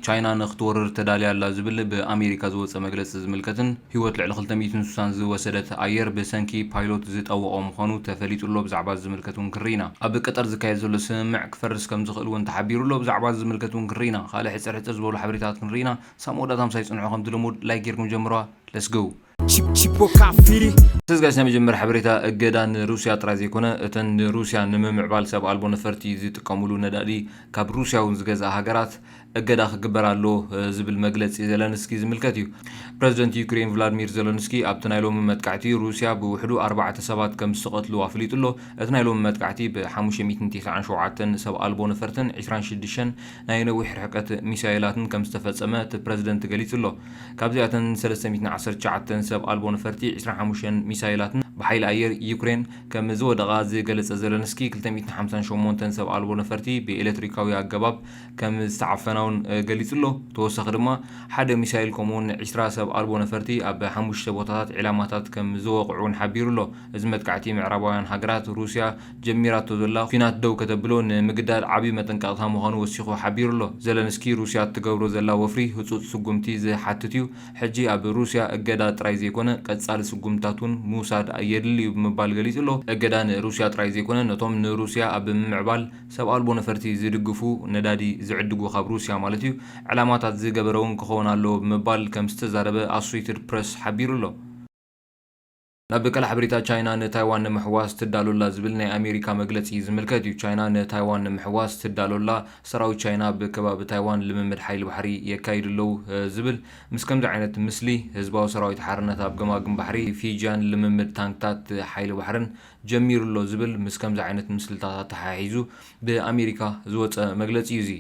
ቻይና ንክትወርር ተዳልያ ኣላ ዝብል ብኣሜሪካ ዝወፀ መግለፂ ዝምልከትን ህይወት ልዕሊ ክልተ ሚእትን ስሳን ዝወሰደት ኣየር ብሰንኪ ፓይሎት ዝጠወቐ ምዃኑ ተፈሊጡ ኣሎ። ብዛዕባ ዝምልከት እውን ክንርኢ ኢና። ኣብ ቀጠር ዝካየድ ዘሎ ስምምዕ ክፈርስ ከም ዝኽእል እውን ተሓቢሩ ኣሎ። ብዛዕባ ዝምልከት እውን ክንርኢ ኢና። ካልእ ሕፅር ሕፅር ዝበሉ ሓበሬታት ክንርኢ ኢና። ሳም ወዳት ሃምሳ ይፅንሑ። ከምቲ ልሙድ ላይክ ጌርኩም ጀምረዋ። Let's go። Chip chip o kafiri. ተዝጋጅ ናይ መጀመርያ ሓበሬታ እገዳ ንሩስያ ጥራይ ዘይኮነ፣ እተን ንሩስያ ንምምዕባል ሰብ ኣልቦ ነፈርቲ ዝጥቀሙሉ ነዳዲ ካብ ሩስያ እውን ዝገዝኣ ሃገራት እገዳ ክግበር ኣሎ፣ እ፣ ዝብል መግለጺ ዘለንስኪ ዝምልከት እዩ። ፕረዚደንት ዩክሬን ቭላድሚር ዘለንስኪ ኣብቲ ናይ ሎሚ መጥቃዕቲ ሩስያ ብውሕዱ ኣርባዕተ ሰባት ከም ዝተቐትሉ ኣፍሊጡ ኣሎ። እቲ ናይ ሎሚ መጥቃዕቲ ብሓሙሽተ ሚእትን ተስዓን ሸውዓተን ሰብ ኣልቦ ነፈርትን ዕስራን ሽዱሽተን ናይ ነዊሕ ርሕቀት ሚሳይላትን ከም ዝተፈጸመ እቲ ፕረዚደንት ገሊጹ ኣሎ። ካብዚኣተን ሰለስተ ሚእትን ዓሰርተ ትሽዓተን ሰብ ኣልቦ ነፈርቲ፣ ዕስራን ሓሙሽተን ሚሳይላትን ብሓይሊ ኣየር ዩክሬን ከም ዝወደቓ ዝገለጸ ዘለንስኪ፣ ክልተ ሚእትን ሓምሳን ሸሞንተን ሰብ ኣልቦ ነፈርቲ ብኤሌክትሪካዊ ኣገባብ ከም ዝተዓፈና እውን፣ እ፣ ገሊጹ ኣሎ። ተወሳኺ ድማ ሓደ ሚሳይል ከምኡውን ዕስራ ሰብ ኣልቦ ነፈርቲ ኣብ ሓሙሽተ ቦታታት ዒላማታት ከም ዝወቕዑ እውን ሓቢሩ ኣሎ። እዚ መጥቃዕቲ ምዕራባውያን ሃገራት ሩስያ ጀሚራቶ ዘላ ኲናት ደው ከተብሎ ንምግዳድ ዓቢ መጠንቀቕታ ምዃኑ ወሲኹ ሓቢሩ ኣሎ። ዘለንስኪ ሩስያ እትገብሮ ዘላ ወፍሪ ህጹጽ ስጉምቲ ዝሓትት እዩ። ሕጂ ኣብ ሩስያ እገዳ ጥራይ ዘይኮነ ቀጻሊ ስጉምትታት እውን ምውሳድ የድሊ እዩ ብምባል ገሊጹ ኣሎ። እገዳ ንሩስያ ጥራይ ዘይኮነ ነቶም ንሩስያ ኣብ ምምዕባል ሰብ ኣልቦ ነፈርቲ ዝድግፉ፣ ነዳዲ ዝዕድጉ ካብ ሩስያ ማለት እዩ፣ ዕላማታት ዝገበረ እውን ክኸውን ኣለዎ ብምባል ከም ዝተዛረበ ኣሶሴትድ ፕረስ ሓቢሩ ኣሎ። ናብ ካልእ ሓበሬታ፣ ቻይና ንታይዋን ንምሕዋስ ትዳሎ ኣላ ዝብል ናይ ኣሜሪካ መግለጺ ዝምልከት እዩ። ቻይና ንታይዋን ንምሕዋስ ትዳሎ ኣላ፣ ሰራዊት ቻይና ኣብ ከባቢ ታይዋን ልምምድ ሓይሊ ባሕሪ የካይዱ ኣለዉ፣ እ፣ ዝብል ምስ ከምዚ ዓይነት ምስሊ ህዝባዊ ሰራዊት ሓርነት ኣብ ገማግም ባሕሪ ፊጂያን ልምምድ ታንክታት ሓይሊ ባሕርን ጀሚሩ ኣሎ ዝብል ምስ ከምዚ ዓይነት ምስልታት ኣተሓሒዙ ብኣሜሪካ ዝወጸ መግለጺ እዩ እዚ።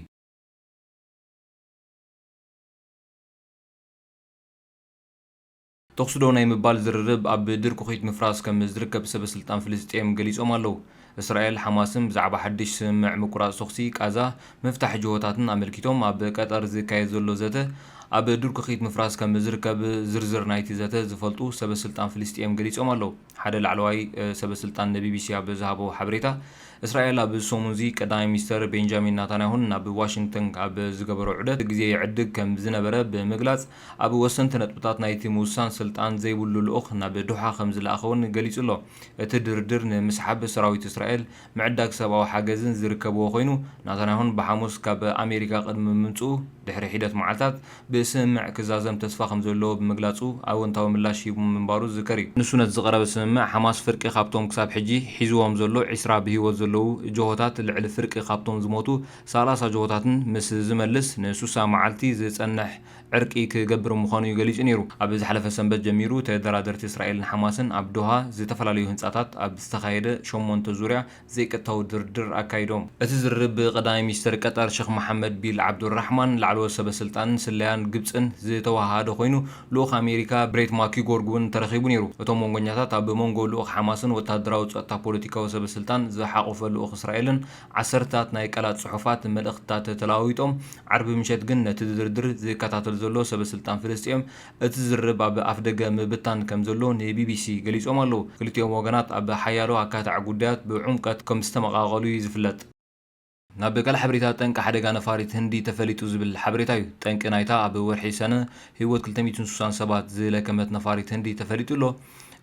ተኹሲ ደው ናይ ምባል ዝርርብ ኣብ ድርኩኺት ምፍራስ ከም ዝርከብ ሰበ ስልጣን ፍልስጤም ገሊጾም ኣለዉ። እስራኤል ሓማስን ብዛዕባ ሓድሽ ስምምዕ ምቁራጽ ተኹሲ ቃዛ ምፍታሕ ጅሆታትን ኣመልኪቶም ኣብ ቀጠር ዝካየድ ዘሎ ዘተ ኣብ ድርኩኺት ምፍራስ ከም ዝርከብ ዝርዝር ናይቲ ዘተ ዝፈልጡ ሰበ ስልጣን ፍልስጤም ገሊጾም ኣለዉ። ሓደ ላዕለዋይ፣ እ፣ ሰበ ስልጣን ንቢቢሲ ኣብ ዝሃቦ ሓበሬታ፣ እስራኤል ኣብ ሰሙንዚ ቀዳማይ ሚኒስተር ቤንጃሚን ናታንያሁን ናብ ዋሽንግተን ኣብ ዝገበሮ ዑደት ግዜ ይዕድግ ከም ዝነበረ ብምግላጽ፣ ኣብ ወሰንቲ ነጥብታት ናይቲ ምውሳን ስልጣን ዘይብሉ ልኡኽ ናብ ዶሓ ከም ዝለኣኸ እውን ገሊጹ ኣሎ። እቲ ድርድር ንምስሓብ ሰራዊት እስራኤል ምዕዳግ ሰብኣዊ ሓገዝን ዝርከብዎ ኮይኑ፣ ናታንያሁን ብሓሙስ ካብ ኣሜሪካ ቅድሚ ምምጽኡ ድሕሪ ሒደት መዓልታት ብስምምዕ ክዛዘም ተስፋ ከም ዘለዎ ብምግላጹ ኣወንታዊ ምላሽ ሂቡ ምንባሩ ዝዝከር እዩ። ንሱ ነቲ ዝቐረበ ስምምዕ ሓማስ ፍርቂ ካብቶም ክሳብ ሕጂ ሒዝዎም ዘሎ ዕስራ ብህይወት ዘለዉ ጅሆታት ልዕሊ ፍርቂ ካብቶም ዝሞቱ ሰላሳ ጅሆታትን ምስ ዝመልስ ንሱሳ መዓልቲ ዝጸንሕ ዕርቂ ክገብር ምዃኑ እዩ ገሊጹ ነይሩ። ኣብ ዝሓለፈ ሰንበት ጀሚሩ ተደራደርቲ እስራኤልን ሓማስን ኣብ ዶሃ ዝተፈላለዩ ህንጻታት ኣብ ዝተኻየደ ሸሞንተ ዙርያ ዘይቀጥታዊ ድርድር ኣካይዶም። እቲ ዝርርብ ብቀዳማይ ሚኒስተር ቀጠር ሸኽ መሓመድ ቢል ዓብዱራሕማን፣ ላዕለዎት ሰበ ስልጣንን ስለያን ግብጽን ዝተወሃሃደ ኮይኑ፣ ልኡኽ ኣሜሪካ ብሬት ማኪጎርግ እውን ተረኺቡ ነይሩ። እቶም መንጎኛታት ኣብ መንጎ ልኡኽ ሓማስን ወታደራዊ ጸጥታ ፖለቲካዊ ሰበ ስልጣን ዝሓቖፈ ልኡኽ እስራኤልን ዓሰርታት ናይ ቃላት ጽሑፋት መልእኽትታት ተለዋዊጦም። ዓርቢ ምሸት ግን ነቲ ድርድር ዝከታተል ዘሎ ሰበ ስልጣን ፍልስጤም እቲ ዝርርብ ኣብ ኣፍደገ ምብታን ከም ዘሎ ንቢቢሲ ገሊጾም ኣለዉ። ክልቲኦም ወገናት ኣብ ሓያሎ ኣካታዒ ጉዳያት ብዕምቀት ከም ዝተመቓቐሉ እዩ ዝፍለጥ። ናብ ካልእ ሓበሬታ፣ ጠንቂ ሓደጋ ነፋሪት ህንዲ ተፈሊጡ ዝብል ሓበሬታ እዩ። ጠንቂ ናይታ ኣብ ወርሒ ሰነ ህይወት ክልተ ሚእትን ስሳን ሰባት ዝለከመት ነፋሪት ህንዲ ተፈሊጡ ኣሎ።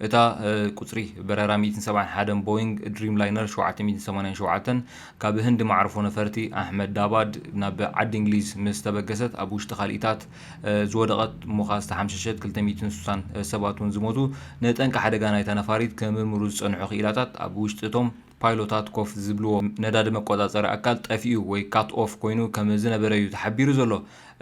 እታ፣ እ፣ ቁጽሪ በረራ ሚእትን ሰብዓን ሓደን ቦይንግ ድሪምላይነር ሸውዓተ ሚእትን ሰማንያን ሸውዓተን ካብ ህንዲ መዓርፎ ነፈርቲ ኣሕመድ ዳባድ ናብ ዓዲ እንግሊዝ ምስ ተበገሰት፣ ኣብ ውሽጢ ካልኢታት፣ እ፣ ዝወደቐት ምዃ ዝተሓምሸሸት ክልተ ሚእትን ስሳን ሰባት እውን ዝሞቱ፣ ንጠንቂ ሓደጋ ናይታ ነፋሪት ክምርምሩ ዝጸንሑ ክኢላታት ኣብ ውሽጢ እቶም ፓይሎታት ኮፍ ዝብልዎ ነዳዲ መቆጻጸሪ ኣካል ጠፊኡ ወይ ካት ኦፍ ኮይኑ ከም ዝነበረ እዩ ተሓቢሩ ዘሎ።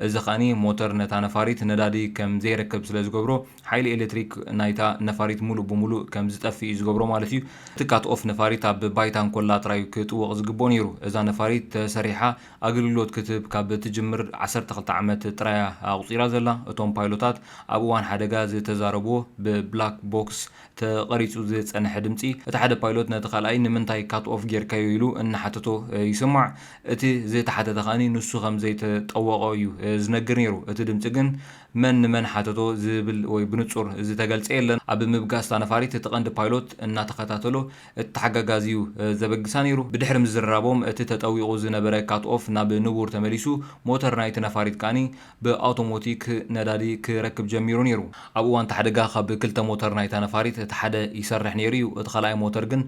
እዚ ኸኣኒ ሞተር ነታ ነፋሪት ነዳዲ ከም ዘይረክብ ስለ ዝገብሮ፣ ሓይሊ ኤሌክትሪክ ናይታ ነፋሪት ሙሉእ ብሙሉእ ከም ዝጠፍእ እዩ ዝገብሮ ማለት እዩ። እቲ ካት ኦፍ ነፋሪት ኣብ ባይታ እንኮላ ጥራይ እዩ ክጥወቕ ዝግብኦ ነይሩ። እዛ ነፋሪት ተሰሪሓ ኣገልግሎት ክትህብ ካብ ትጅምር ዓሰርተ ክልተ ዓመት ጥራይ እያ ኣቑጺራ ዘላ። እቶም ፓይሎታት ኣብ እዋን ሓደጋ ዝተዛረብዎ ብብላክ ቦክስ ተቐሪጹ ዝጸንሐ ድምጺ፣ እቲ ሓደ ፓይሎት ነቲ ካልኣይ "ንምንታይ ካት ኦፍ ጌርካዮ?" ኢሉ እናሓተቶ፣ እ፣ ይስማዕ። እቲ ዝተሓተተ ከኣኒ ንሱ ከም ዘይተጠወቖ እዩ፣ እ፣ ዝነግር ነይሩ። እቲ ድምጺ ግን መን ንመን ሓተቶ ዝብል ወይ ብንጹር ዝተገልጸ የለን። ኣብ ምብጋስ እታ ነፋሪት እቲ ቀንዲ ፓይሎት እናተኸታተሎ እቲ ተሓጋጋዚ እዩ ዘበግሳ ነይሩ። ብድሕሪ ምዝርራቦም እቲ ተጠዊቑ ዝነበረ ካት ኦፍ ናብ ንቡር ተመሊሱ፣ ሞተር ናይቲ ነፋሪት ከኣኒ ብኣውቶሞቲክ ነዳዲ ክረክብ ጀሚሩ ነይሩ። ኣብ እዋን እቲ ሓደጋ ካብ ክልተ ሞተር ናይታ ነፋሪት እቲ ሓደ ይሰርሕ ነይሩ እዩ። እቲ ካልኣይ ሞተር ግን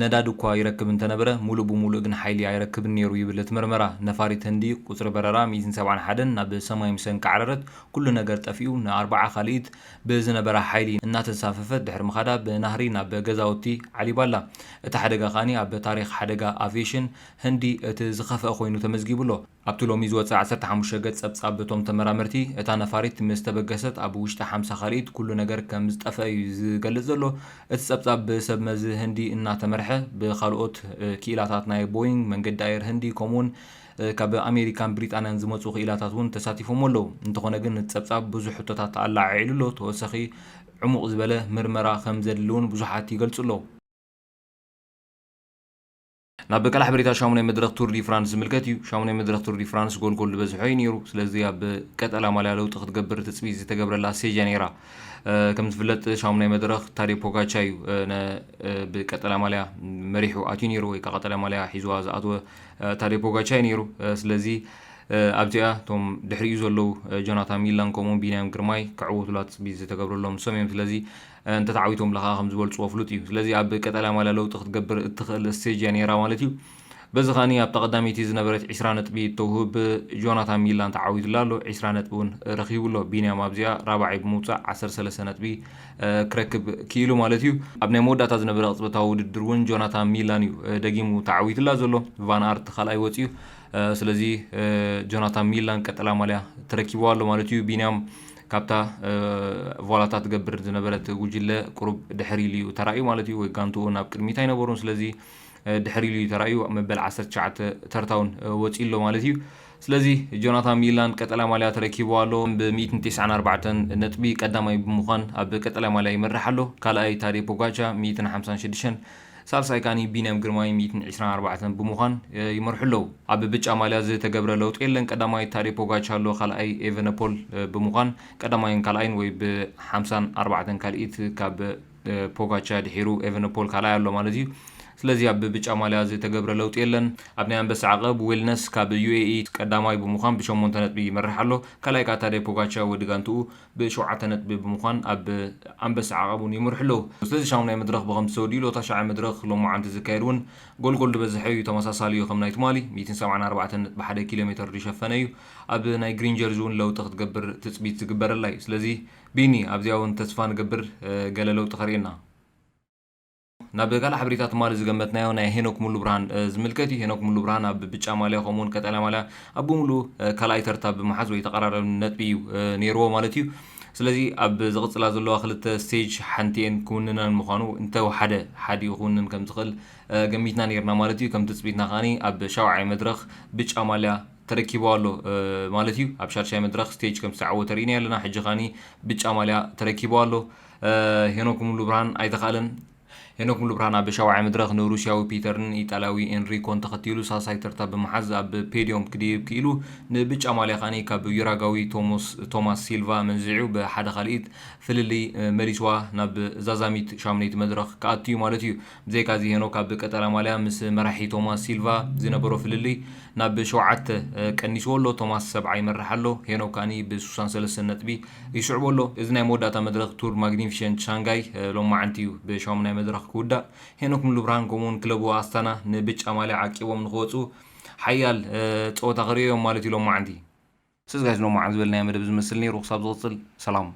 ነዳዲ እኳ ይረክብ እንተነበረ፣ ሙሉእ ብሙሉእ ግን ሓይሊ ኣይረክብን ነይሩ ይብል እቲ ምርመራ። ነፋሪት ህንዲ ቁጽሪ በረራ ሚእትን ሰብዓን ሓደን ናብ ሰማይ ምስ ኣንቃዕረረት፣ ኩሉ ነገር ጠፊኡ፣ ንኣርብዓ ካልኢት ብዝነበራ ሓይሊ እናተንሳፈፈት ድሕሪ ምኻዳ ብናህሪ ናብ ገዛውቲ ዓሊባላ። እቲ ሓደጋ ከኣኒ ኣብ ታሪኽ ሓደጋ ኣቪዬሽን ህንዲ እቲ ዝኸፍአ ኮይኑ ተመዝጊቡ ኣሎ። ኣብቲ ሎሚ ዝወጸ ዓሰርተ ሓሙሽተ ገጽ ጸብጻብ እቶም ተመራመርቲ፣ እታ ነፋሪት ምስ ተበገሰት ኣብ ውሽጢ ሓምሳ ካልኢት ኩሉ ነገር ከም ዝጠፍአ እዩ ዝገልጽ ዘሎ። እቲ ጸብጻብ ብሰብ መዚ ህንዲ እናተመርሐ ብኻልኦት፣ እ፣ ክኢላታት ናይ ቦይንግ፣ መንገዲ ኣየር ህንዲ፣ ከምኡውን፣ እ፣ ካብ ኣሜሪካን ብሪጣንያን ዝመጹ ክኢላታት እውን ተሳቲፎም ኣለዉ። እንተኾነ ግን እቲ ጸብጻብ ብዙሕ ሕቶታት ኣለዓዒሉ ኣሎ። ተወሳኺ ዕሙቕ ዝበለ ምርመራ ከም ዘድሊ እውን ብዙሓት ይገልጹ ኣለዉ። ናብ ካልእ ሓበሬታ ሻሙናይ መድረኽ ቱር ዲ ፍራንስ ዝምልከት እዩ። ሻሙናይ መድረኽ ቱር ዲ ፍራንስ ጎልጎል ዝበዝሖ እዩ ነይሩ። ስለዚ ኣብ ቀጠላ ማልያ ለውጢ ክትገብር ትጽቢት ዝተገብረላ ስቴጅ እያ ነይራ። እ፣ ከም ዝፍለጥ ሻሙናይ መድረኽ ታዴ ፖጋቻ እዩ፣ እ፣ ነ-፣ እ፣ ብቀጠላ ማልያ መሪሑ ኣትዩ ነይሩ ወይ ከዓ ቀጠላ ማልያ ሒዝዋ ዝኣተወ፣ እ፣ ታዴ ፖጋቻ እዩ ነይሩ። እ፣ ስለዚ፣ እ፣ ኣብዚኣ እቶም ድሕሪኡ ዘለዉ፣ እ፣ ጆናታን ሚላን ከምኡውን ቢንያም ግርማይ ክዕወቱላ ትጽቢት ዝተገብረሎም ንሶም እዮም። ስለዚ፣ እ፣ እንተተዓዊቶምላ ከዓ ከም ዝበልጽዎ ፍሉጥ እዩ። ስለዚ ኣብ ቀጠላ ማልያ ለውጢ ክትገብር እትኽእል ስቴጅ እያ ነይራ ማለት እዩ። በዚ ከኣኒ ኣብታ ቀዳመይቲ ዝነበረት ዒስራ ነጥቢ እተውህብ ጆናታን ሚላን ተዓዊቱላ ኣሎ። ዒስራ ነጥቢ እውን ረኺቡ ኣሎ። ቢንያም ኣብዚኣ ራብዓይ ብምውጻእ ዓሰርተ ሰለስተ ነጥቢ፣ እ፣ ክረክብ ክኢሉ ማለት እዩ። ኣብ ናይ መወዳእታ ዝነበረ ቅጽበታዊ ውድድር እውን ጆናታን ሚላን እዩ፣ እ፣ ደጊሙ ተዓዊቱላ ዘሎ። ቫን ኣርት ካልኣይ ወጺኡ። እ፣ ስለዚ፣ እ፣ ጆናታን ሚላን ቀጠላ ማልያ ተረኪብዋ ኣሎ ማለት እዩ። ቢንያም ካብታ፣ እ፣ ቮላታ ትገብር ዝነበረት ጉጅለ ቁሩብ ድሕር ኢሉ እዩ ተራእዩ ማለት እዩ። ወይ ጋንትኡ ናብ ቅድሚት ኣይነበሩን። ስለዚ፣ እ፣ ድሕር ኢሉ እዩ ተራእዩ። መበል ዓሰርተ ትሽዓተ ተርታውን፣ እ፣ ወጺኡ ኣሎ ማለት እዩ። ስለዚ ጆናታን ሚላን ቀጠላ ማልያ ተረኪብዋ ኣሎ። ብ ሚእትን ተስዓን ኣርባዕተን ነጥቢ ቀዳማይ ብምዃን ኣብ ቀጠላ ማልያ ይመርሕ ኣሎ። ካልኣይ ታዴ ፖጋቻ ሚእትን ሓምሳን ሽዱሽተን፣ ሳልሳይ ከኣኒ ቢንያም ግርማይ ሚእትን ዕስራን ኣርባዕተን ብምዃን፣ እ፣ ይመርሑ ኣለዉ። ኣብ ብጫ ማልያ ዝተገብረ ለውጢ የለን። ቀዳማይ ታዴ ፖጋቻ ኣሎ፣ ካልኣይ ኤቨነፖል፣ እ፣ ብምዃን ቀዳማይን ካልኣይን ወይ ብሓምሳን ኣርባዕተን ካልኢት ካብ፣ እ፣ ፖጋቻ ድሒሩ ኤቨነፖል ካልኣይ ኣሎ ማለት እዩ። ስለዚ ኣብ ብጫ ማልያ ዝተገብረ ለውጢ የለን። ኣብ ናይ ኣንበሳ ዓቐብ ዌልነስ ካብ ዩ ኤ ኢ ቀዳማይ ብምዃን ብሸሞንተ ነጥቢ ይመርሕ ኣሎ። ካልኣይ ከኣ ታዴ ፖጋቻ ወዲ ጋንትኡ ብሸውዓተ ነጥቢ ብምዃን ኣብ ኣንበሳ ዓቐብ እውን ይመርሑ ኣለዉ። ስለዚ ሻሙናይ መድረኽ ብኸምዚ ተወዲኡ ኣሎ። ታሽዓይ መድረኽ ሎማዓንቲ ዝካየድ እውን ጎልጎል ዝበዝሐ እዩ፣ ተመሳሳሊ እዩ ከም ናይ ትማሊ፣ ሚእትን ሰብዓን ኣርባዕተን ነጥቢ ሓደ ኪሎ ሜትር ዝሸፈነ እዩ። ኣብ ናይ ግሪን ጀርዚ እውን ለውጢ ክትገብር ትጽቢት ዝግበረላ እዩ። ስለዚ ቢኒ፣ ኣብዚኣ እውን ተስፋ ንገብር፣ እ፣ ገለ ለውጢ ከርእየና። ናብ ካልእ ሓበሬታ ትማሊ ዝገመትናዮ ናይ ሄኖክ ሙሉ ብርሃን፣ እ፣ ዝምልከት እዩ። ሄኖክ ሙሉ ብርሃን ኣብ ብጫ ማልያ ከምኡውን ቀጠልያ ማልያ ኣብ ብምሉኡ፣ እ፣ ካልኣይ ተርታ ብምሓዝ ወይ ተቐራራቢ ነጥቢ እዩ፣ እ፣ ነይርዎ ማለት እዩ። ስለዚ ኣብ ዝቕጽላ ዘለዋ ክልተ ስቴጅ ሓንቲኤን ክውንነን ምዃኑ እንተወሓደ ሓዲኡ ክውንን ከም ዝኽእል፣ እ፣ ገሚትና ነይርና ማለት እዩ። ከም ትጽቢትና ከኣኒ ኣብ ሻውዓይ መድረኽ ብጫ ማልያ ተረኪቡ ኣሎ፣ እ፣ ማለት እዩ። ኣብ ሻድሻይ መድረኽ ስቴጅ ከም ዝተዓወተ ርኢና ኣለና። ሕጂ ከኣኒ ብጫ ማልያ ተረኪቡ ኣሎ። እ፣ ሄኖክ ሙሉ ብርሃን ኣይተኻእለን። ሄኖክ ሙሉ ብርሃን ኣብ ሻውዓይ መድረኽ ንሩስያዊ ፒተርን ኢጣልያዊ ኤንሪኮን ተኸቲሉ ሳልሳይ ተርታ ብምሓዝ ኣብ ፔድዮም ክድይብ ክኢሉ፣ ንብጫ ማልያ ከኣኒ ካብ ዩራጋዊ ቶሞስ-፣ ቶማስ ሲልቫ መንዚዑ ብሓደ ካልኢት ፍልልይ፣ እ፣ መሊስዋ ናብ ዛዛሚት ሻምነይቲ መድረኽ ክኣቱ እዩ ማለት እዩ። ብዘይካዚ ሄኖክ ኣብ ቀጠልያ ማልያ ምስ መራሒ ቶማስ ሲልቫ ዝነበሮ ፍልልይ ናብ ሸውዓተ፣ እ፣ ቀኒስዎ ኣሎ። ቶማስ ሰብዓ ይመርሕ ኣሎ። ሄኖክ ከኣኒ ብስሳን ሰለስተን ነጥቢ ይስዕቦ ኣሎ። እዚ ናይ መወዳእታ መድረኽ ቱር ማግኒፊሸንት ሻንጋይ፣ እ፣ ሎማዓንቲ እዩ ብሻሙናይ መድረኽ ክውዳእ። ሄኖክ ሙሉብርሃን ከምኡውን ክለቡ ኣስታና ንብጫ ማልያ ዓቂቦም ንክወፁ ሓያል፣ እ፣ ፀወታ ክርእዮም ማለት እዩ ሎማዓንቲ። ስለዚ ጋይስ ሎማዓንቲ ዝበልናዮ መደብ ዝመስል ነይሩ። ክሳብ ዝቕፅል ሰላም።